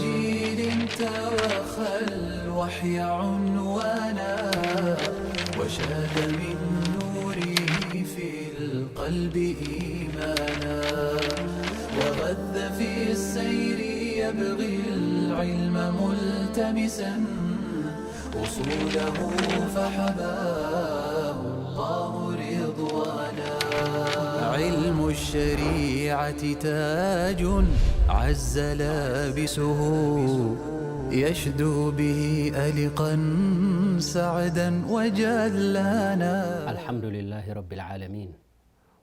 جيل توخى الوحي عنوانا، وشاد من نوره في القلب إيمانا، وغذ في السير يبغي العلم ملتمسا، أصوله فحباه الله رضوانا. علم الشريعة تاج عز لابسه، يشدو به ألقا سعدا وجلانا. الحمد لله رب العالمين،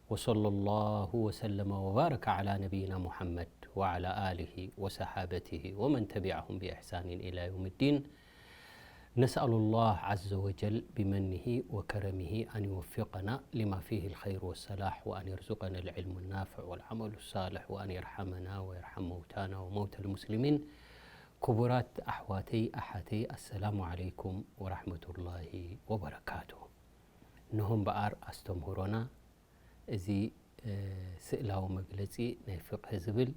وصلى الله وسلم وبارك على نبينا محمد وعلى آله وصحابته ومن تبعهم بإحسان إلى يوم الدين. نسأل الله عز وجل بمنه وكرمه أن يوفقنا لما فيه الخير والصلاح، وأن يرزقنا العلم النافع والعمل الصالح، وأن يرحمنا ويرحم موتانا وموتى المسلمين. ክቡራት ኣሕዋተይ ኣሓተይ፣ ኣሰላሙ ዓለይኩም ወራሕመቱላሂ ወበረካቱ። እንሆ እምበኣር ኣስተምህሮና እዚ ስእላዊ መግለጺ ናይ ፍቕህ ዝብል፣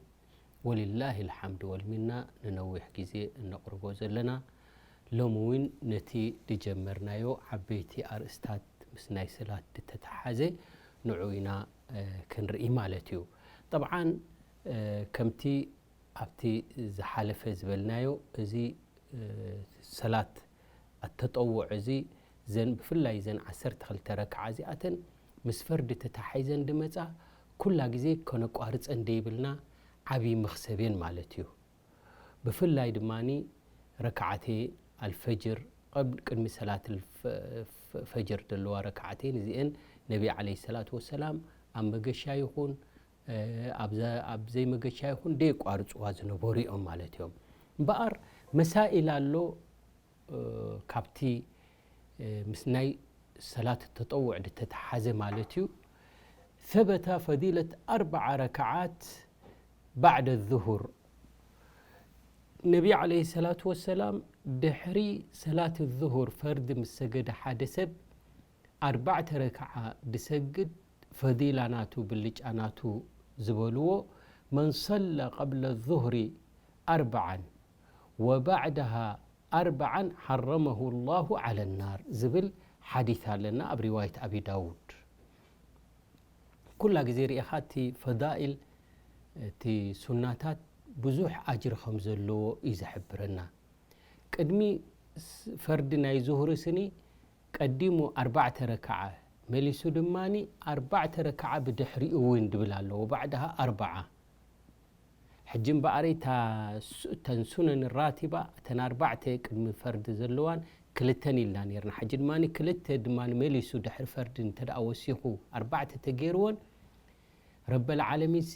ወሊላሂ ልሓምድ ወልሚና፣ ንነዊሕ ግዜ እነቕርቦ ዘለና፣ ሎሚ እውን ነቲ ዝጀመርናዮ ዓበይቲ ኣርእስታት ምስ ናይ ሰላት ዝተተሓዘ ንዑ ኢና ክንርኢ ማለት እዩ። ጠብዓን ከምቲ ኣብቲ ዝሓለፈ ዝበልናዮ፣ እዚ ሰላት ኣተጠውዕ እዚ፣ ዘን ብፍላይ ዘን ዓሰርተ ክልተ ረክዓ እዚኣተን ምስ ፈርዲ ተታሒዘን ድመጻ፣ ኩላ ግዜ ከነቋርጸን ደይብልና ዓብዪ መኽሰብ እየን ማለት እዩ። ብፍላይ ድማ ረክዓተ ኣልፈጅር፣ ቅድሚ ሰላት ፈጅር ዘለዋ ረክዓተን እዚአን ነቢ ዓለይሂ ሰላቱ ወሰላም ኣብ መገሻ ይኹን ኣብ ዘይመገሻ ይኹን ደየቋርፅዋ ዝነበሩ እዮም ማለት እዮም። እምበኣር መሳኢል ኣሎ፣ ካብቲ ምስ ናይ ሰላት ተጠውዕ ዝተተሓዘ ማለት እዩ። ثبت فضيلة أربع ركعات بعد الظهر. ነቢ ዓለይሂ ሰላቱ ወሰላም ድሕሪ ሰላት ዙሁር ፈርዲ ምስ ሰገደ ሓደ ሰብ ኣርባዕተ ረክዓ ድሰግድ ፈዲላ ናቱ ብልጫ ናቱ ዝበልዎ፣ من صلى قبل الظهر أربعا وبعدها أربعا حرمه الله على النار ዝብል ሓዲት ኣለና ኣብ ሪዋየት ኣቢ ዳውድ። ኩላ ግዜ ርኢኻ እቲ ፈዳኢል፣ እቲ ሱናታት ብዙሕ ኣጅሪ ከም ዘለዎ እዩ ዝሕብረና። ቅድሚ ፈርዲ ናይ ዙሁሪ ስኒ ቀዲሙ ኣርባዕተ ረክዓ መሊሱ ድማ ኣርባዕተ ረክዓ ብድሕሪኡ እውን ድብል ኣሎ። ወባዕድሃ ኣርባዓ። ሕጂ እምበኣረይ እተን ሱነን ራቲባ እተን ኣርባዕተ ቅድሚ ፈርዲ ዘለዋን ክልተን ኢልና ነርና። ሕጂ ድማ ክልተ ድማ መሊሱ ድሕሪ ፈርዲ እንተ ደኣ ወሲኹ ኣርባዕተ ተገይርዎን ረበል ዓለሚን ሲ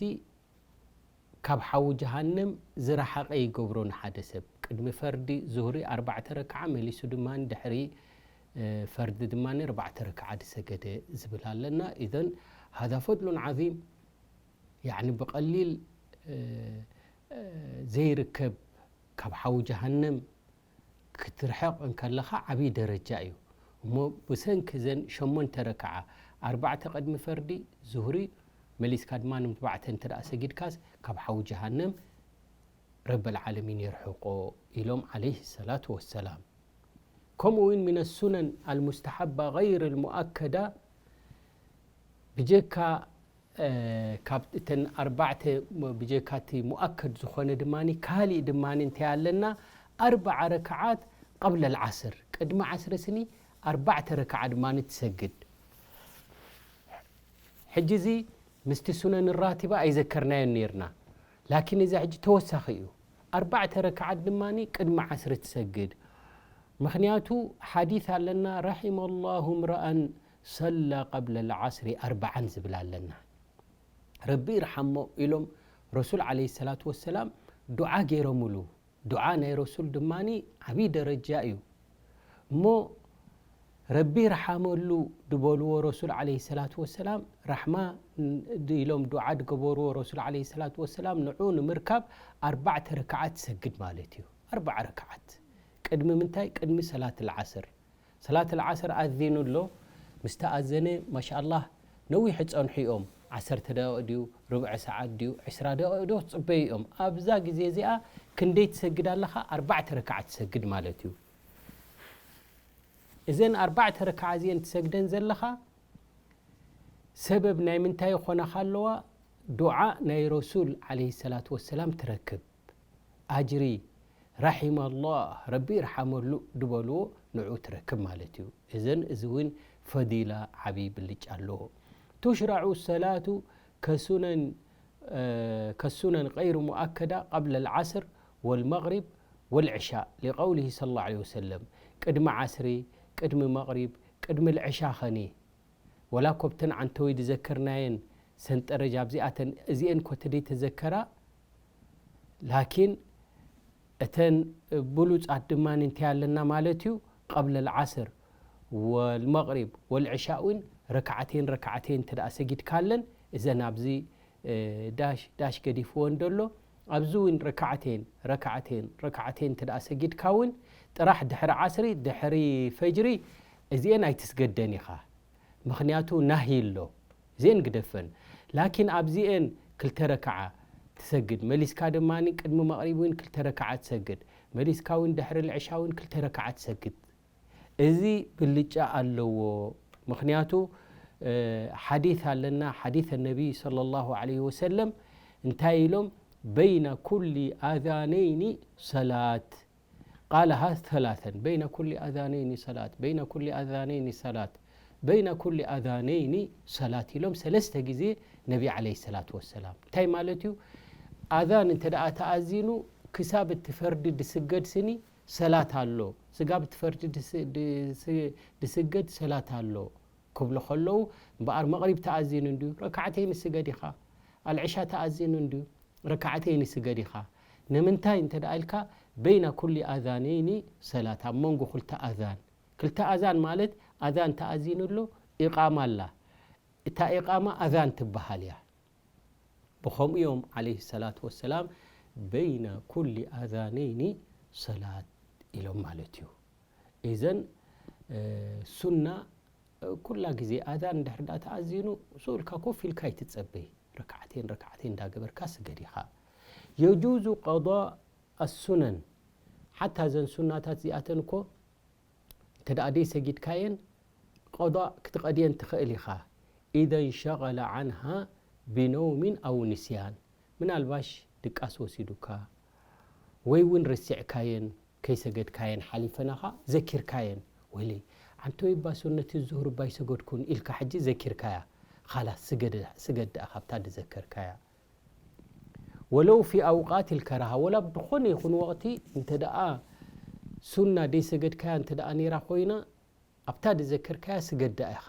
ካብ ሓዊ ጀሃነም ዝረሓቐ ይገብሮ ንሓደ ሰብ። ቅድሚ ፈርዲ ዙህሪ ኣርባዕተ ረክዓ መሊሱ ድማ ድሕሪ ፈርዲ ድማ ኣርባዕተ ረክዓ ዝሰገደ ዝብል ኣለና። ኢዘን ሃዛ ፈድሉን ዓዚም፣ ያዕኒ ብቐሊል ዘይርከብ ካብ ሓዊ ጀሃነም ክትርሕቕ እንከለኻ ዓብዪ ደረጃ እዩ። እሞ ብሰንኪ ዘን ሸሞንተ ረክዓ ኣርባዕተ ቅድሚ ፈርዲ ዙህሪ መሊስካ ድማ ንመባዕተ እንተ ደኣ ሰጊድካስ ካብ ሓዊ ጀሃነም ረበል ዓለሚን የርሕቆ ኢሎም ዓለይሂ ሰላቱ ወሰላም። ከምኡ እውን ሚነ ሱነን ኣልሙስተሓባ ገይር ኣልሙኣከዳ ብጀካ ካብ እተን ኣርባዕተ ብጀካ እቲ ሙኣከድ ዝኾነ ድማ ካሊእ ድማ እንታይ ኣለና? ኣርባዓ ረክዓት ቀብለ ልዓስር፣ ቅድሚ ዓስሪ ስኒ ኣርባዕተ ረክዓ ድማ ትሰግድ። ሕጂ እዚ ምስቲ ሱነን ራቲባ ኣይዘከርናዮን ነይርና። ላኪን እዚ ሕጂ ተወሳኺ እዩ። ኣርባዕተ ረክዓት ድማ ቅድሚ ዓስሪ ትሰግድ። ምኽንያቱ ሓዲት ኣለና፣ ረሒመ ላሁ ምረኣን ሰላ ቀብለ ልዓስሪ ኣርባዓን ዝብል ኣለና። ረቢ ይርሓሞ ኢሎም ረሱል ዓለይሂ ሰላቱ ወሰላም ዱዓ ገይሮምሉ። ዱዓ ናይ ረሱል ድማ ዓብዪ ደረጃ እዩ። እሞ ረቢ ይርሓመሉ ድበልዎ ረሱል ዓለይሂ ሰላቱ ወሰላም፣ ራሕማ ኢሎም ዱዓ ድገበርዎ ረሱል ዓለይሂ ሰላቱ ወሰላም፣ ንዑ ንምርካብ ኣርባዕተ ረክዓት ትሰግድ ማለት እዩ። ኣርባዓ ረክዓት። ቅድሚ ምንታይ? ቅድሚ ሰላት ልዓስር። ሰላት ልዓስር ኣዚኑ ኣሎ። ምስ ተኣዘነ፣ ማሻኣላህ፣ ነዊሕ ይጸንሑ እዮም። ዓሰርተ ደቂቕ ድዩ፣ ርብዒ ሰዓት ድዩ፣ ዕስራ ደቂቕ ድዩ፣ ክጽበዩ እዮም። ኣብዛ ግዜ እዚኣ ክንደይ ትሰግድ ኣለኻ? ኣርባዕተ ረክዓ ትሰግድ ማለት እዩ። እዘን ኣርባዕተ ረክዓ እዚአን ትሰግደን ዘለኻ ሰበብ ናይ ምንታይ ይኾናኻ ኣለዋ? ዱዓ ናይ ረሱል ዓለይሂ ሰላቱ ወሰላም ትረክብ። ኣጅሪ፣ ራሒመ ኣላህ፣ ረቢ ይርሓመሉ ዝበልዎ ንዑ ትረክብ ማለት እዩ። እዘን፣ እዚ እውን ፈዲላ ዓብዪ ብልጫ ኣለዎ። ቱሽራዑ ሰላቱ ከሱነን፣ ከሱነን ገይሩ ሙኣከዳ ቀብለ ልዓስር ወልመግሪብ ወልዕሻእ ሊቀውሊሂ ሰለላሁ ዐለይሂ ወሰለም፣ ቅድሚ ዓስሪ፣ ቅድሚ መግሪብ፣ ቅድሚ ልዕሻ ኸኒ ወላ ኮብተን ዓንተወይ ዝዘከርናየን ሰንጠረጃ ኣብዚኣተን እዚኤን ኮተደይ ተዘከራ። ላኪን እተን ብሉጻት ድማ እንታይ ኣለና ማለት እዩ? ቀብለ ልዓስር ወልመቅሪብ ወልዕሻ እውን ረክዓተይን ረክዓተይን እንተ ደኣ ሰጊድካለን፣ እዘን ኣብዚ ዳሽ ዳሽ ገዲፍወን ደሎ፣ ኣብዚ እውን ረክዓተይን ረክዓተይን ረክዓተይን እንተ ደኣ ሰጊድካ እውን ጥራሕ ድሕሪ ዓስሪ ድሕሪ ፈጅሪ እዚኤን ኣይትስገደን ኢኻ። ምኽንያቱ ናሂ ኣሎ። እዚኤን ግደፈን። ላኪን ኣብዚኤን ክልተ ረክዓ ትሰግድ፣ መሊስካ ድማ ቅድሚ መቕሪብ እውን ክልተ ረክዓ ትሰግድ፣ መሊስካ እውን ድሕሪ ልዕሻ እውን ክልተ ረክዓ ትሰግድ። እዚ ብልጫ ኣለዎ። ምኽንያቱ ሓዲት ኣለና፣ ሓዲት ነቢይ ሰለላሁ ዐለይሂ ወሰለም እንታይ ኢሎም? በይነ ኩሊ ኣዛነይኒ ሰላት ቃለሃ ሰላሰን፣ በይነ ኩሊ ኣዛነይኒ ሰላት፣ በይነ ኩሊ ኣዛነይኒ ሰላት፣ በይነ ኩሊ ኣዛነይኒ ሰላት ኢሎም ሰለስተ ግዜ ነቢ ዓለይሂ ሰላት ወሰላም። እንታይ ማለት እዩ? ኣዛን እንተ ደኣ ተኣዚኑ ክሳብ እቲ ፈርዲ ድስገድ ስኒ ሰላት ኣሎ። ስጋብ እቲ ፈርዲ ድስ-፣ ድስ-፣ ድስገድ ሰላት ኣሎ ክብሉ ከለዉ፣ እምበኣር መቕሪብ ተኣዚኑ እንድዩ፣ ረክዓተይኒ ስገድ ኢኻ። ኣልዕሻ ተኣዚኑ እንድዩ፣ ረክዓተይኒ ስገድ ኢኻ። ንምንታይ እንተ ደኣ ኢልካ፣ በይነ ኩሊ ኣዛነይኒ ሰላት፣ ኣብ መንጎ ክልተ ኣዛን። ክልተ ኣዛን ማለት ኣዛን ተኣዚኑ ኣሎ፣ ኢቓማ ኣላ። እታ ኢቓማ ኣዛን ትበሃል እያ። ብኸምኡ እዮም ዓለይሂ ሰላት ወሰላም በይነ ኩሊ ኣዛነይኒ ሰላት ኢሎም ማለት እዩ። ኢዘን፣ እ፣ ሱና፣ እ፣ ኩላ ግዜ ኣዛን እንድሕር ደኣ ተኣዚኑ፣ ስኡ ኢልካ ኮፍ ኢልካ ኣይትጸበይ። ረክዓተይን ረክዓተይን እንዳገበርካ ስገድ ኢኻ። የጁዙ ቀዳእ ኣሱነን፣ ሓታ እዘን ሱናታት እዚኣተን እኮ እንተ ደኣ ደይ ሰጊድካየን፣ ቀዳእ ክትቐድየን ትኽእል ኢኻ። ኢዘ እንሸቐለ ዓንሃ ቢነውሚን ኣው ንስያን፣ ምናልባሽ ድቃስ ወሲዱካ፣ ወይ እውን ረሲዕካየን፣ ከይሰገድካየን ሓሊፈናኻ፣ ዘኪርካየን፣ ወይለይ፣ ዓንተወይ እባ ሱነት ዙሁር እባ ኣይሰገድኩን ኢልካ ሕጂ ዘኪርካያ፣ ኻላስ ስገድ፣ ስገድ ደኣ ካብታ ዝዘከርካያ። ወለው ፊ ኣውቃት ልከራሃ፣ ወላ ብዝኾነ ይኹን ወቕቲ እንተ ደኣ ሱና ደይሰገድካያ እንተ ደኣ ነይራ ኮይና፣ ኣብታ ዝዘከርካያ ስገድ ደኣ ኢኻ።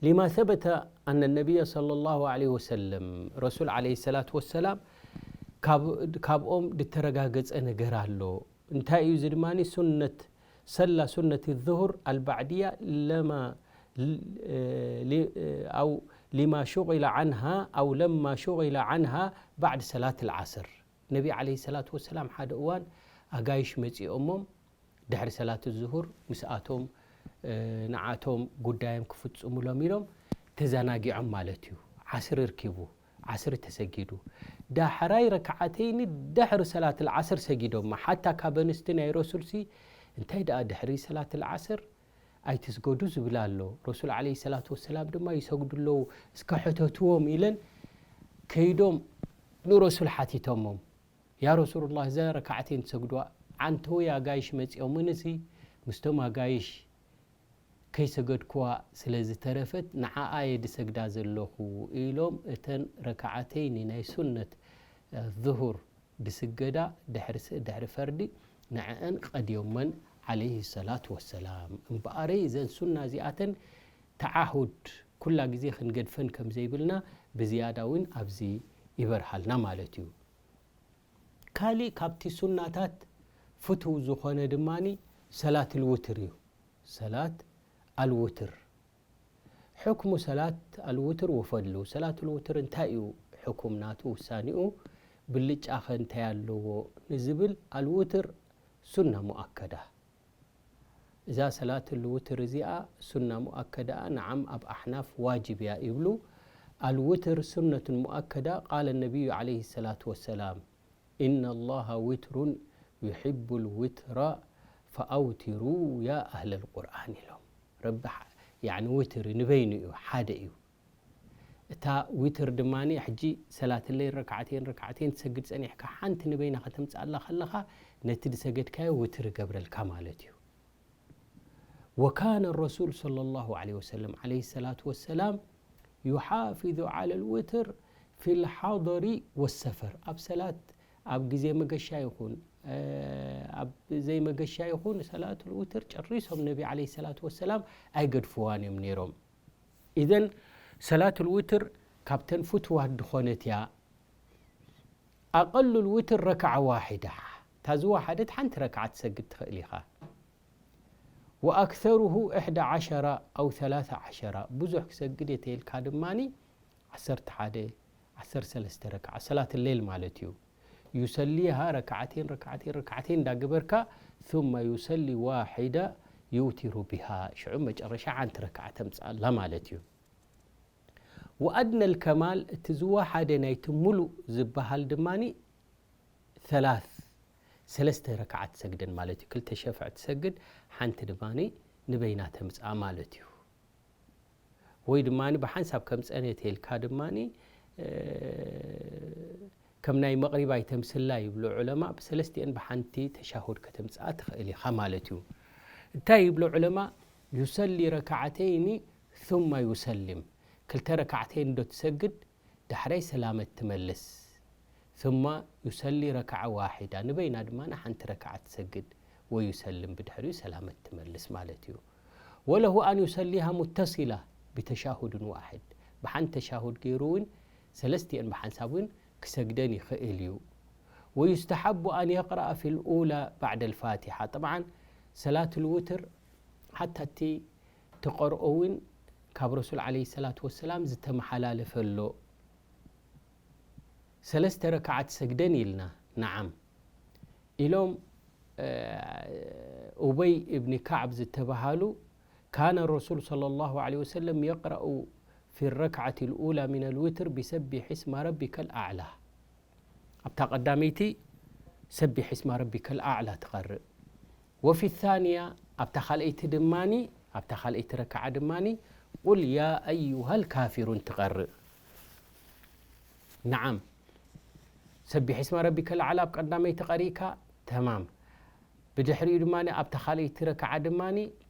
ሊማ ሰበተ ኣነ ነቢይ ሰለላሁ ዐለይሂ ወሰለም፣ ረሱል ዐለይሂ ሰላቱ ወሰላም፣ ካብ-፣ ካብኦም ዝተረጋገጸ ነገር ኣሎ። እንታይ እዩ እዚ ድማ? ሱነት፣ ሰላ ሱነት ዙሁር ኣልባዕድያ ለማ፣ ሊ-፣ ሊ-፣ ኣው ሊማ ሹቂለ ዓንሃ፣ ኣው ለማ ሹቂለ ዓንሃ ባዕድ ሰላት ልዓስር። ነቢ ዐለይሂ ሰላቱ ወሰላም ሓደ እዋን ኣጋይሽ መጺኦሞም፣ ድሕሪ ሰላት ዙሁር ምስኣቶም፣ እ፣ ንዓቶም ጉዳዮም ክፍጽሙሎም ኢሎም ተዘናጊዖም ማለት እዩ። ዓስሪ ርኪቡ፣ ዓስሪ ተሰጊዱ። ዳሕራይ ረክዓተይኒ ድሕሪ ሰላት ልዓስር ሰጊዶማ። ሓታ ካብ ኣንስቲ ናይ ረሱልሲ እንታይ ደኣ ድሕሪ ሰላት ልዓስር ኣይትስገዱ ዝብል ኣሎ። ረሱል ዐለይሂ ሰላቱ ወሰላም ድማ ይሰግዱ ኣለዉ፣ እስከ ሕተትዎም ኢለን ከይዶም ንረሱል ሓቲቶሞም። ያ ረሱሉላህ፣ እዛ ረካዓተይን ትሰግድዋ፣ ዓንተወይ ኣጋይሽ መጺኦምንሲ፣ ምስቶም ኣጋይሽ ከይሰገድክዋ ስለ ዝተረፈት፣ ንዓኣ እየ ድሰግዳ ዘለኹ ኢሎም፣ እተን ረካዓተይኒ ናይ ሱነት ዙሁር ድስገዳ ድሕሪ ስ-፣ ድሕሪ ፈርዲ ንዕአን ቀድዮመን፣ ዓለይሂ ሰላቱ ወሰላም። እምበኣረይ፣ እዘን ሱና እዚኣተን ተዓሁድ፣ ኩላ ግዜ ክንገድፈን ከም ዘይብልና ብዝያዳ እውን ኣብዚ ይበርሃልና ማለት እዩ። ካሊእ ካብቲ ሱናታት ፍትው ዝኾነ ድማኒ ሰላት ኣልውትር እዩ። ሰላት ኣልውትር። ሕክሙ ሰላት ኣልውትር ወፈድሉ። ሰላት ኣልውትር እንታይ እዩ ሕኩም ናቱ፣ ውሳኔኡ፣ ብልጫኸ እንታይ ኣለዎ ንዝብል፣ ኣልውትር ሱና ሙኣከዳ። እዛ ሰላት ልውትር እዚኣ ሱና ሙኣከዳኣ፣ ነዓም ኣብ ኣሕናፍ ዋጅብ እያ ይብሉ። ኣልውትር ሱነቱን ሙኣከዳ፣ ቃለ ነቢዩ ዓለይሂ ሰላቱ ወሰላም፣ إن الله وتر يحب الوتر فأوتروا يا أهل القرآن ኢሎም። ረቢ ዊትር ንበይኑ እዩ፣ ሓደ እዩ። እታ ዊትር ድማ ሕጂ ሰላት ለይል ረክዓተይን ረክዓተይን ትሰግድ ጸኒሕካ ሓንቲ ንበይና ከተምጽኣላ ከለኻ ነቲ ዝሰገድካዮ ዊትር ይገብረልካ ማለት እዩ። وكان الرسول صلى الله عليه وسلم عليه الصلاة والسلام يحافظ على الوتر في الحضر والسفر ኣብ ሰላት ኣብ ግዜ መገሻ ይኹን ኣብ ዘይመገሻ ይኹን ሰላት ዊትር ጨሪሶም ነቢ عليه الصلاة والسلام ኣይገድፍዋን እዮም ነይሮም። إذن ሰላት ዊትር ካብተን ፍትዋት ዝኾነት እያ። أقل الوتر ركعة واحدة እታ ዝወሓደት ሓንቲ ረክዓ ትሰግድ ትኽእል ኢኻ። وأكثره إحدى عشر أو ثلاث عشر ብዙሕ ክሰግድ እየ ተይልካ ድማ ዓሰርተ ሓደ ዓሰርተ ሰለስተ ረክዓ ሰላት ሌል ማለት እዩ። يصليها ركعتين ركعتين ركعتين እንዳገበርካ ثم يصلي واحدة يوتر بها ሽዑ መጨረሻ ሓንቲ ረክዓ ተምፅኣላ ማለት እዩ። وأدنى الكمال እቲ ዝወሓደ ናይቲ ሙሉእ ዝበሃል ድማ ثلاث ሰለስተ ረክዓት ትሰግደን ማለት እዩ። ክልተ ሸፍዕ ትሰግድ ሓንቲ ድማ ንበይና ተምፅኣ ማለት እዩ። ወይ ድማ ብሓንሳብ ከም ፀነተ ኢልካ ድማ ከም ናይ መቕሪብ ኣይተምስላ ይብሉ ዑለማ። ብሰለስቲአን ብሓንቲ ተሻሁድ ከተምፅኣ ትኽእል ኢኻ ማለት እዩ። እንታይ ይብሉ ዑለማ? يصلي ركعتين ثم يسلم ክልተ ረክዓተይን ዶ ትሰግድ ዳሕራይ ሰላመት ትመልስ ثم يصلي ركعة واحدة ንበይና ድማ ሓንቲ ረክዓ ትሰግድ ويسلم ብድሕሪኡ ሰላመት ትመልስ ማለት እዩ። وله أن يصليها متصلة بتشهد واحد ብሓንቲ ተሻሁድ ገይሩ እውን ሰለስቲአን ብሓንሳብ እውን ክሰግደን ይኽእል እዩ። ويستحب أن يقرأ في الأولى بعد الفاتحة طبعا ሰላት الوتر ሓታ እቲ ትቐርኦ እውን ካብ ረሱል عليه الصلاة والسلام ዝተመሓላለፈ ኣሎ። ሰለስተ ረክዓት ሰግደን ኢልና نعم ኢሎም ኡበይ እብኒ ካዕብ ዝተባሃሉ كان الرسول صلى الله عليه وسلم يقرأ في الركعة الأولى من الوتر بسبح اسم ربك الأعلى ኣብታ ቀዳመይቲ سبح اسم ربك الأعلى ትቐርእ وفي الثانية ኣብታ ካልኣይቲ ድማ ኣብታ ካልኣይቲ ረክዓ ድማ قل يا أيها الكافرون ትቐርእ نعم سبح اسم ربك الأعلى ኣብ ቀዳመይቲ ቀሪእካ تمام ብድሕሪኡ ድማ ኣብታ ካልኣይቲ ረክዓ ድማ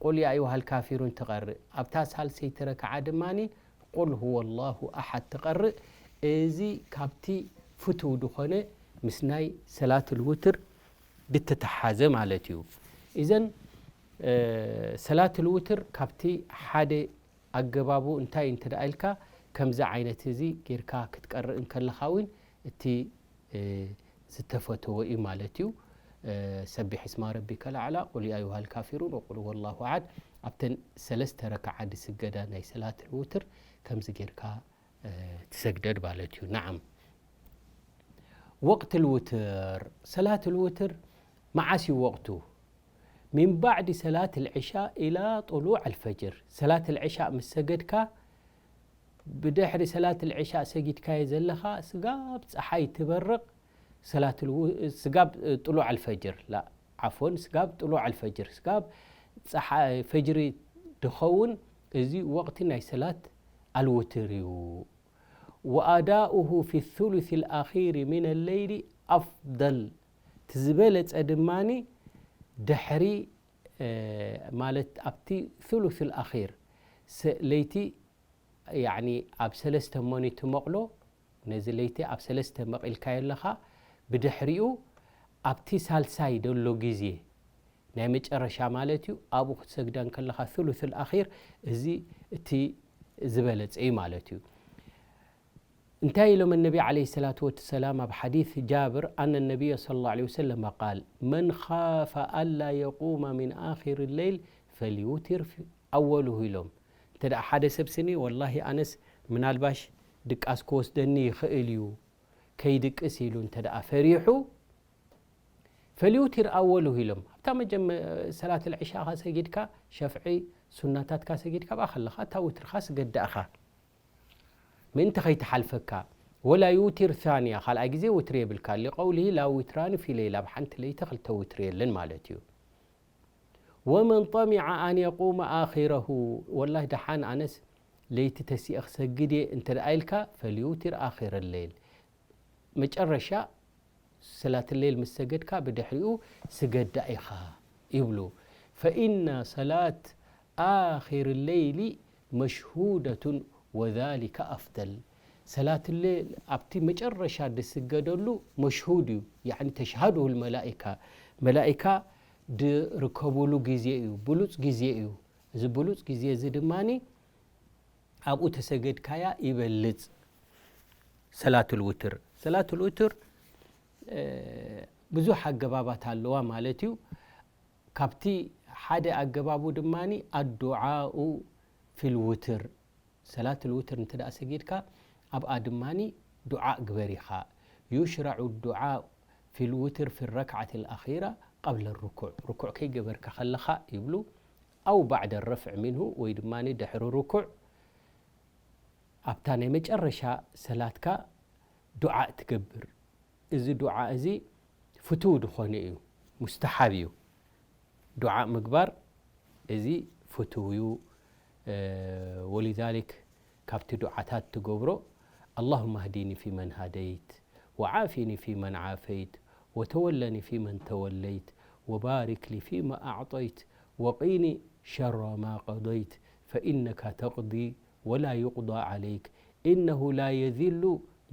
قل يا أيها الكافرون ትቐርእ ኣብታ ሳልሰይቲ ረክዓ ድማ قل هو الله أحد ትቐርእ እዚ ካብቲ ፍትው ዝኾነ ምስ ናይ ሰላት الوتر ድተተሓዘ ማለት እዩ። إذن ሰላት الوتر ካብቲ ሓደ ኣገባቡ እንታይ እንተ ኢልካ ከምዚ ዓይነት እዚ ጌርካ ክትቀርእ እንከለኻ እውን እቲ ዝተፈተወ እዩ ማለት እዩ። سبح اسم ربك الأعلى قل يا أيها الكافرون وقل هو الله أحد ኣብተን ሰለስተ ረክዓ ዝስገዳ ናይ ሰላት الوتر ከምዚ ጌርካ ትሰግደድ ማለት እዩ። نعم وقت الوتر ሰላት الوتر መዓስ እዩ ወቕቱ من بعد صلاة العشاء إلى طلوع الفجر ሰላት العشاء ምስ ሰገድካ ብድሕሪ ሰላት العشاء ሰጊድካዮ ዘለኻ ስጋብ ፀሓይ ትበርቕ ሰላት ስጋብ ጥሉዕ الفجر لا عفوا ስጋብ ጥሉዕ الفجر ስጋብ ፀሓይ ፈጅሪ ድኸውን እዚ ወቕቲ ናይ ሰላት الوتر እዩ። وأداؤه في الثلث الأخير من الليل أفضل ትዝበለፀ ድማ ድሕሪ ማለት ኣብቲ ثلث الأخير ለይቲ ኣብ ሰለስተ መኒ ትመቕሎ ነዚ ለይቲ ኣብ ሰለስተ መቒልካዮ ኣለኻ ብድሕሪኡ ኣብቲ ሳልሳይ ደሎ ግዜ ናይ መጨረሻ ማለት እዩ ኣብኡ ክትሰግዳ እንከለኻ ثلث الأخير እዚ እቲ ዝበለፀ እዩ ማለት እዩ። እንታይ ኢሎም النبي عليه الصلاة والسلام ኣብ حديث جابر أن النبي صلى الله عليه وسلم قال من خاف ألا يقوم من آخر الليل فليوتر أوله ኢሎም። እንተ ሓደ ሰብ ስኒ ወላሂ ኣነስ ምናልባሽ ድቃስ ክወስደኒ ይኽእል እዩ ከይድቅስ ኢሉ እንተ ፈሪሑ فليوتر أوله ኢሎም። ኣብታ መጀመ ሰላት العشاء ኻ ሰጊድካ ሸፍዒ ሱናታትካ ሰጊድካ ብኣ ከለኻ እታ ውትርኻ ስገድ ደኣኻ ምእንቲ ከይትሓልፈካ። ወላ ዩውቲር ሳንያ፣ ካልኣይ ግዜ ውትር የብልካ። ሊቀውሊሂ ላ ዊትራኒ ፊ ለይላ፣ ኣብ ሓንቲ ለይቲ ክልተ ውትር የለን ማለት እዩ። ወመን ጠሚዐ ኣን የቁመ ኣኺረሁ፣ ወላሂ ደሓን ኣነስ ለይቲ ተሲኤ ክሰግድ እየ እንተ ደኣ ኢልካ፣ ፈልዩውቲር ኣኺረ ለይል፣ መጨረሻ ሰላት ለይል ምስ ሰገድካ ብድሕሪኡ ስገዳ ኢኻ ይብሉ። ፈኢነ ሰላት ኣኺር ለይሊ መሽሁደቱን ወዛሊከ ኣፍደል። ሰላት ለይል ኣብቲ መጨረሻ ዝስገደሉ መሽሁድ እዩ። ያዕኒ ተሽሃዱሁ መላኢካ፣ መላኢካ ድርከቡሉ ግዜ እዩ፣ ብሉጽ ግዜ እዩ። እዚ ብሉጽ ግዜ እዚ ድማኒ ኣብኡ ተሰገድካያ ይበልጽ። ሰላቱል ውትር፣ ሰላቱል ውትር ብዙሕ ኣገባባት ኣለዋ ማለት እዩ። ካብቲ ሓደ ኣገባቡ ድማኒ ኣዱዓኡ ፊል ውትር፣ ሰላቱል ውትር እንተ ደኣ ሰጊድካ ኣብኣ ድማኒ ዱዓ ግበር ኢኻ። ዩሽረዑ ዱዓ ፊል ውትር ፊ ረክዓት ልኣኺራ ቀብለ ርኩዕ፣ ርኩዕ ከይገበርካ ከለኻ ይብሉ፣ ኣው ባዕደ ረፍዕ ሚንሁ፣ ወይ ድማ ድሕሪ ርኩዕ ኣብታ ናይ መጨረሻ ሰላትካ ዱዓ ትገብር። እዚ ዱዓ እዚ ፍቱው ዝኾነ እዩ፣ ሙስተሓብ እዩ። ዱዓ ምግባር እዚ ፍቱው እዩ። ወሊዛሊክ ካብቲ ዱዓታት ትገብሮ اللهم اهدني فيمن هديت وعافني فيمن عافيت وتولني فيمن توليت وبارك لي فيما أعطيت وقني شر ما قضيت فإنك تقضي ولا يقضى عليك إنه لا يذل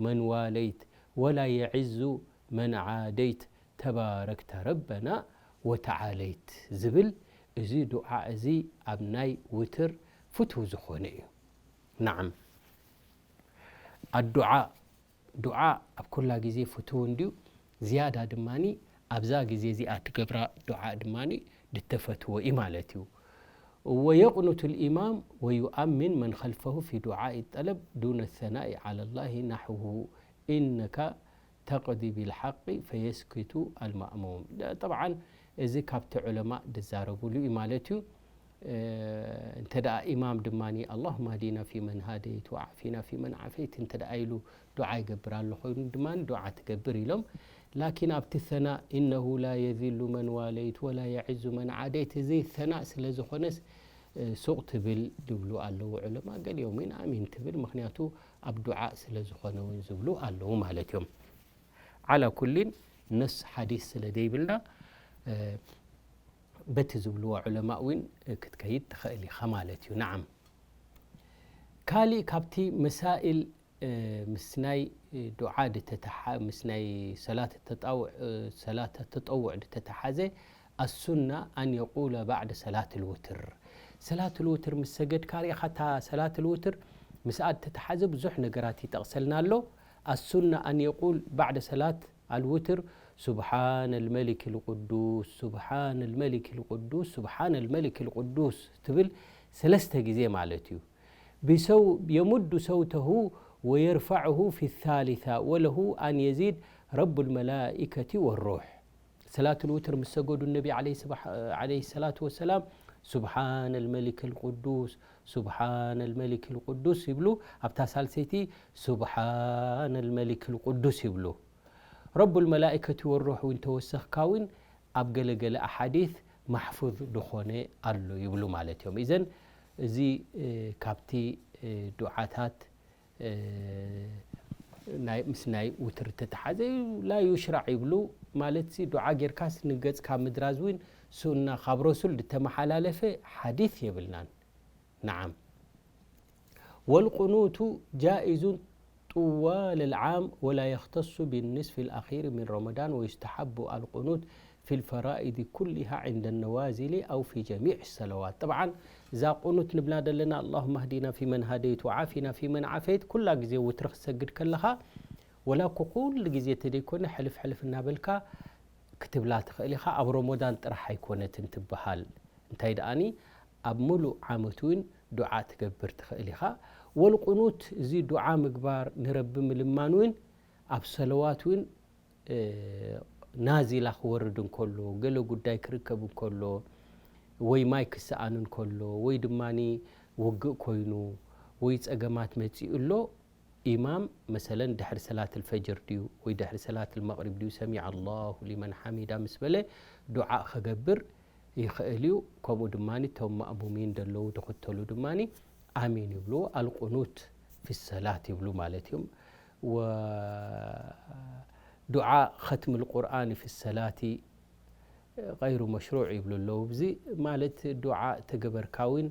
من واليت ولا يعز من عاديت تباركت ربنا وتعاليت ዝብል እዚ ዱዓ እዚ ኣብ ናይ ውትር ፍቱው ዝኾነ እዩ። ናዓም ኣዱዓ ዱዓ ኣብ ኩላ ግዜ ፍቱው እንድዩ፣ ዝያዳ ድማኒ ኣብዛ ግዜ እዚኣ ትገብራ ዱዓ ድማኒ ድተፈትዎ እዩ ማለት እዩ። ويقنت الإمام ويؤمن من خلفه في دعاء الطلب دون الثناء على الله نحوه إنك تقضي بالحق فيسكت المأموم. ጠብዓን እዚ ካብቲ ዑለማ ድዛረቡሉ እዩ ማለት እዩ። እንተ ደኣ ኢማም ድማ اللهم اهدنا فيمن هديت وعافنا فيمن عافيت እንተ ደኣ ኢሉ ዱዓ ይገብር ኣሎ ኮይኑ ድማ ዱዓ ትገብር ኢሎም። ላኪን ኣብቲ ሰናእ إنه لا يذل من واليت ولا يعز من عاديت እዚ ሰናእ ስለ ዝኾነስ ሱቕ ትብል ድብሉ ኣለዉ ዑለማ። ገሊኦም እውን ኣሚን ትብል፣ ምኽንያቱ ኣብ ዱዓ ስለ ዝኾነ እውን ዝብሉ ኣለዉ ማለት እዮም። ዓላ ኩሊን ነስ ሓዲስ ስለ ደይብልና በቲ ዝብልዎ ዑለማ እውን ክትከይድ ትኽእል ኢኻ ማለት እዩ። ናዓም ካሊእ ካብቲ መሳኢል ምስ ናይ ዱዓ ድተተሓ ምስ ናይ ሰላት ተጣውዕ ሰላት ተጠውዕ ድተተሓዘ ኣሱና ኣን የቁለ ባዕደ ሰላት ልውትር ሰላት ልውትር ምስ ሰገድካ ሪኢኻ እታ ሰላት ልውትር ምስኣ ድተተሓዘ ብዙሕ ነገራት ይጠቕሰልና ኣሎ። ኣሱና ኣን የቁል ባዕደ ሰላት ኣልውትር سبحان الملك القدوس سبحان الملك القدوس سبحان الملك القدوس ትብል ሰለስተ ግዜ ማለት እዩ። ብሰው የሙዱ ሰውተሁ ወየርፋዕሁ ፊ ታሊታ ወለሁ ኣን የዚድ ረቡ ልመላኢከቲ ወሩሕ። ሰላት ልውትር ምስ ሰገዱ ነቢ ዓለይሂ ሰላቱ ወሰላም ሱብሓነ ልመሊክ ልቁዱስ ሱብሓነ ልመሊክ ልቁዱስ ይብሉ። ኣብታ ሳልሰይቲ ሱብሓነ ልመሊክ ልቁዱስ ይብሉ። ረቡ ልመላኢከቲ ወሩሕ እውን ተወሰኽካ እውን ኣብ ገለገለ ኣሓዲት ማሕፉዝ ዝኾነ ኣሎ ይብሉ ማለት እዮም። ኢዘን እዚ ካብቲ ዱዓታት ናይ ምስ ናይ ውትር ተተሓዘ እዩ። ላ ዩሽራዕ ይብሉ ማለት ሲ ዱዓ ጌርካስ ንገጽካ ምድራዝ እውን ሱና ካብ ረሱል ዝተመሓላለፈ ሓዲት የብልናን። نعم والقنوت جائز طوال العام ولا يختص بالنصف الأخير من رمضان ويستحب القنوت في الفرائض كلها عند النوازل أو في جميع الصلوات. طبعا እዛ ቁኑት ንብላ ዘለና اللهم اهدنا فيمن هديت وعافنا فيمن عافيت ኩላ ግዜ ውትሪ ክትሰግድ ከለኻ ወላ እኮ ኩሉ ግዜ ተደይኮነ ሕልፍ ሕልፍ እናበልካ ክትብላ ትኽእል ኢኻ። ኣብ ረመዳን ጥራሕ ኣይኮነትን ትበሃል። እንታይ ደኣኒ ኣብ ሙሉእ ዓመት እውን ዱዓ ትገብር ትኽእል ኢኻ። ወልቁኑት እዚ ዱዓ ምግባር ንረቢ ምልማን እውን ኣብ ሰለዋት እውን ናዚላ ክወርድ እንከሎ ገለ ጉዳይ ክርከብ እንከሎ ወይ ማይ ክሰኣን እንከሎ ወይ ድማ ውግእ ኮይኑ ወይ ጸገማት መጺኡ ኣሎ ኢማም መሰለን ድሕሪ ሰላት ልፈጅር ድዩ ወይ ድሕሪ ሰላት ልመቕሪብ ድዩ ሰሚዐ ኣላሁ ሊመን ሓሚዳ ምስ በለ ዱዓ ኸገብር ይኽእል እዩ። ከምኡ ድማ እቶም ማእሙሚን ደለዉ ዝኽተሉ ድማ ኣሚን ይብሉ። ኣልቁኑት ፊ ሰላት ይብሉ ማለት እዮም። ወዱዓ ኸትም ልቁርኣን ፊ ሰላቲ غير مشروع ይብሉ ኣለዉ። እዚ ማለት ዱዓ ተገበርካ እውን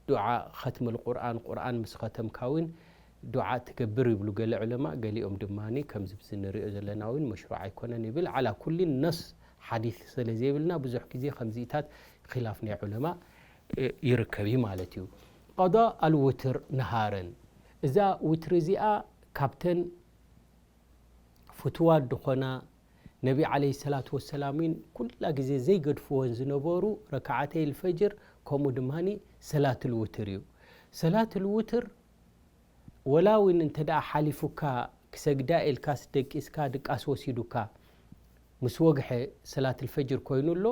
ዱዓ ኸትም ልቁርኣን ቁርኣን ምስ ኸተምካ እውን ዱዓ ትገብር ይብሉ ገለ ዑለማ። ገሊኦም ድማ ከምዚ ብዚ ንሪኦ ዘለና እውን መሽሩዕ ኣይኮነን ይብል። ዓላ ኩሊን ነስ ሓዲስ ስለ ዘይብልና ብዙሕ ግዜ ከምዚኢታት ኺላፍ ናይ ዑለማ ይርከብ እዩ ማለት እዩ። ቀዳ ኣልውትር ነሃረን፣ እዛ ውትሪ እዚኣ ካብተን ፍትዋት ዝኾና ነቢ ዓለይሂ ሰላቱ ወሰላምን ኩላ ግዜ ዘይገድፍወን ዝነበሩ ረክዓተይ ልፈጅር ከምኡ ድማ ሰላት ልውትር እዩ። ሰላት ልውትር ወላ እውን እንተ ደኣ ሓሊፉካ ክሰግዳ ኢልካስ ደቂስካ ድቃስ ወሲዱካ ምስ ወግሐ ሰላት ልፈጅር ኮይኑ ኣሎ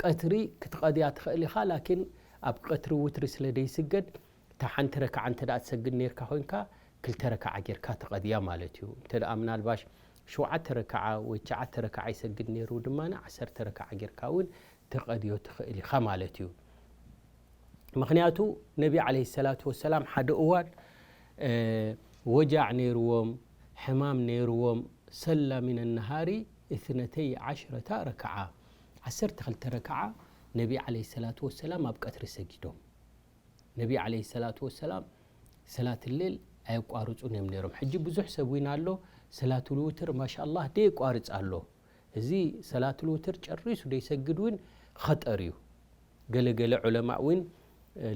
ቀትሪ ክትቐድያ ትኽእል ኢኻ። ላኪን ኣብ ቀትሪ ውትሪ ስለ ደይስገድ እታ ሓንቲ ረክዓ እንተ ደኣ ትሰግድ ነርካ ኮይንካ ክልተ ረክዓ ጌርካ ትቐድያ ማለት እዩ። እንተ ደኣ ምናልባሽ ሸውዓተ ረክዓ ወይ ትሽዓተ ረክዓ ይሰግድ ነይሩ ድማ ዓሰርተ ረክዓ ጌርካ እውን ትቐድዮ ትኽእል ኢኻ ማለት እዩ። ምኽንያቱ ነቢ ዓለይሂ ሰላቱ ወሰላም ሓደ እዋን ወጃዕ ነይርዎም፣ ሕማም ነይርዎም። ሰላ ሚነ ነሃሪ እትነተይ ዓሽረታ ረክዓ፣ ዓሰርተ ክልተ ረክዓ ነቢ ዓለይሂ ሰላቱ ወሰላም ኣብ ቀትሪ ሰጊዶም። ነቢ ዓለይሂ ሰላቱ ወሰላም ሰላት ሌል ኣየቋርጹን እዮም ነይሮም። ሕጂ ብዙሕ ሰብ እውን ኣሎ ሰላት ልውትር ማሻ ኣላህ ደየቋርጽ ኣሎ። እዚ ሰላት ልውትር ጨሪሱ ደይሰግድ እውን ኸጠር እዩ። ገለ ገለ ዑለማ እውን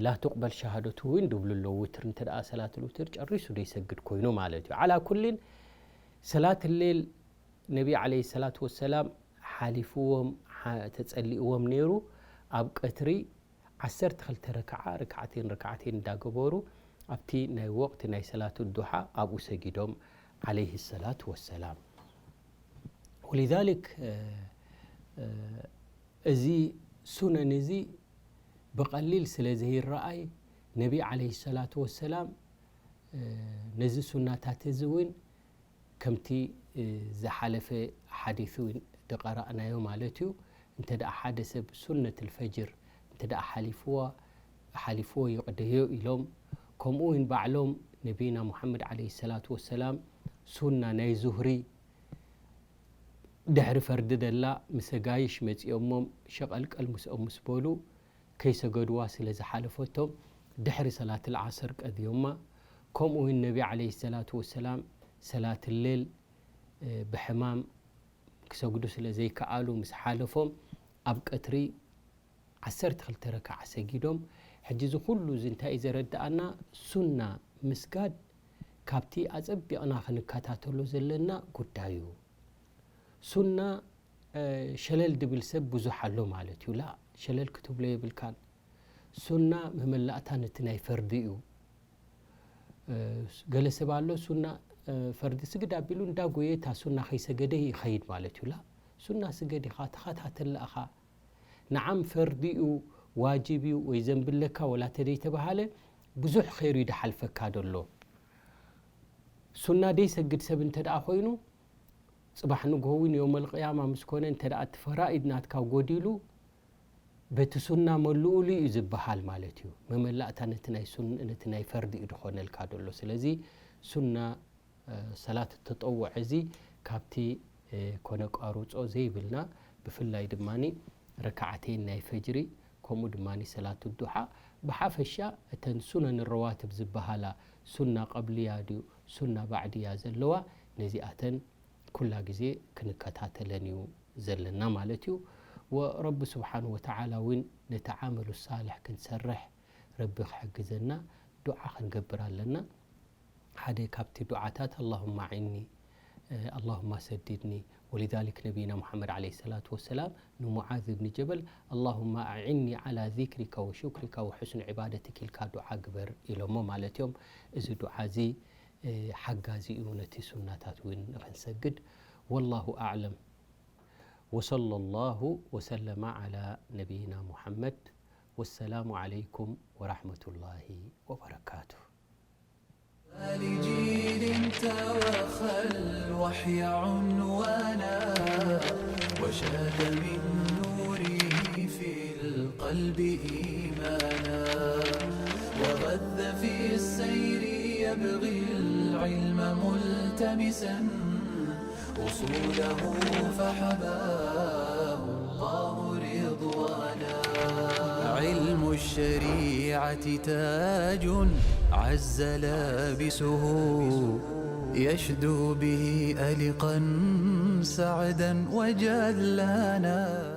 ላ ትቕበል ሸሃደቱ እውን ድብሉ ኣለዉ። ውትር እንተ ደኣ ሰላት ልውትር ጨሪሱ ደይሰግድ ኮይኑ ማለት እዩ። ዓላ ኩሊን ሰላት ሌል ነቢ ዓለይሂ ሰላቱ ወሰላም ሓሊፍዎም ተጸሊእዎም ነይሩ። ኣብ ቀትሪ ዓሰርተ ክልተ ረክዓ ርክዓተይን ርክዓተይን እንዳገበሩ ኣብቲ ናይ ወቕቲ ናይ ሰላት ዱሓ ኣብኡ ሰጊዶም ዓለይሂ ሰላቱ ወሰላም። ወሊዛሊክ እዚ ሱነን እዚ ብቐሊል ስለ ዘይረኣይ ነቢ ዓለይሂ ሰላቱ ወሰላም ነዚ ሱናታት እዚ እውን ከምቲ ዝሓለፈ ሓዲስ እውን ዝቐራእናዮ ማለት እዩ። እንተ ደኣ ሓደ ሰብ ሱነት ልፈጅር እንተ ደኣ ሓሊፍዎ ሓሊፍዎ ይቕደዮ ኢሎም። ከምኡ እውን ባዕሎም ነቢና ሙሓመድ ዓለይሂ ሰላቱ ወሰላም ሱና ናይ ዙህሪ ድሕሪ ፈርዲ ደላ ምስ ኣጋይሽ መጺኦሞም ሸቐልቀል ምስኦም ምስ በሉ ከይሰገድዋ ስለ ዝሓለፈቶም ድሕሪ ሰላት ልዓስር ቀድዮማ። ከምኡ እውን ነቢ ዓለይሂ ሰላቱ ወሰላም ሰላት ሌል ብሕማም ክሰግዱ ስለ ዘይከኣሉ ምስ ሓለፎም ኣብ ቀትሪ ዓሰርተ ክልተ ረክዓ ሰጊዶም። ሕጂ እዚ ኩሉ እዚ እንታይ እዩ ዘረድኣና? ሱና ምስጋድ ካብቲ ኣጸቢቕና ክንከታተሎ ዘለና ጉዳይ እዩ። ሱና ሸለል ድብል ሰብ ብዙሕ ኣሎ ማለት እዩ። ላ ሸለል ክትብሎ የብልካን። ሱና መመላእታ ነቲ ናይ ፈርዲ እዩ። ገለ ሰብ ኣሎ ሱና ፈርዲ ስግድ ኣቢሉ እንዳጎየ እታ ሱና ከይሰገደ ይኸይድ ማለት እዩ። ላ ሱና ስገድ ኢኻ ተኸታተል ኢኻ። ንዓም ፈርዲ እዩ ዋጅብ እዩ ወይ ዘንብለካ ወላ ተደይተባሃለ ብዙሕ ኸይሩ ይድሓልፈካ ደሎ። ሱና ደይሰግድ ሰብ እንተ ደኣ ኮይኑ ጽባሕ ንግሆ እውን ዮም ኣልቅያማ ምስ ኮነ እንተ ደኣ እቲ ፈራኢድ ናትካ ጎዲሉ በቲ ሱና መሉኡሉ እዩ ዝበሃል ማለት እዩ። መመላእታ ነቲ ናይ ሱን ነቲ ናይ ፈርዲ እዩ ዝኾነልካ ደሎ። ስለዚ ሱና ሰላት ተጠውዕ እዚ ካብቲ ኮነቋሩጾ ዘይብልና ብፍላይ ድማ ረክዓተይን ናይ ፈጅሪ ከምኡ ድማ ሰላት ዱሓ ብሓፈሻ እተን ሱነን ረዋትብ ዝበሃላ ሱና ቀብልያ ድዩ ሱና ባዕድያ ዘለዋ ነዚኣተን ኩላ ግዜ ክንከታተለን እዩ ዘለና ማለት እዩ። ወረቢ ስብሓን ወተዓላ እውን ነቲ ዓመሉ ሳልሕ ክንሰርሕ ረቢ ክሕግዘና ዱዓ ክንገብር ኣለና። ሓደ ካብቲ ዱዓታት ኣላሁማ ኣዒኒ ኣላሁማ ሰድድኒ። ወሊዛሊክ ነቢይና ሙሓመድ ዓለይሂ ሰላቱ ወሰላም ንሙዓዝ እብኒ ጀበል ኣላሁማ ኣዒኒ ዓላ ዚክሪካ ወሹክሪካ ወሑስኒ ዒባደቲክ ኢልካ ዱዓ ግበር ኢሎሞ ማለት እዮም። እዚ ዱዓ እዚ ሓጋዚ እዩ ነቲ ሱናታት እውን ንኽንሰግድ። ወላሁ ኣዕለም። ወሰለ ላሁ ወሰለመ ዓላ ነቢይና ሙሓመድ። ወሰላሙ ዓለይኩም ወራሕመቱላሂ ወበረካቱ። لجيل توخى الوحي عنوانا، وشاد من نوره في القلب إيمانا، وغذ في السير يبغي العلم ملتمسا، أصوله فحباه الله رضوانا. علم الشريعة تاج عز لابسه، يشدو به ألقا سعدا وجلانا.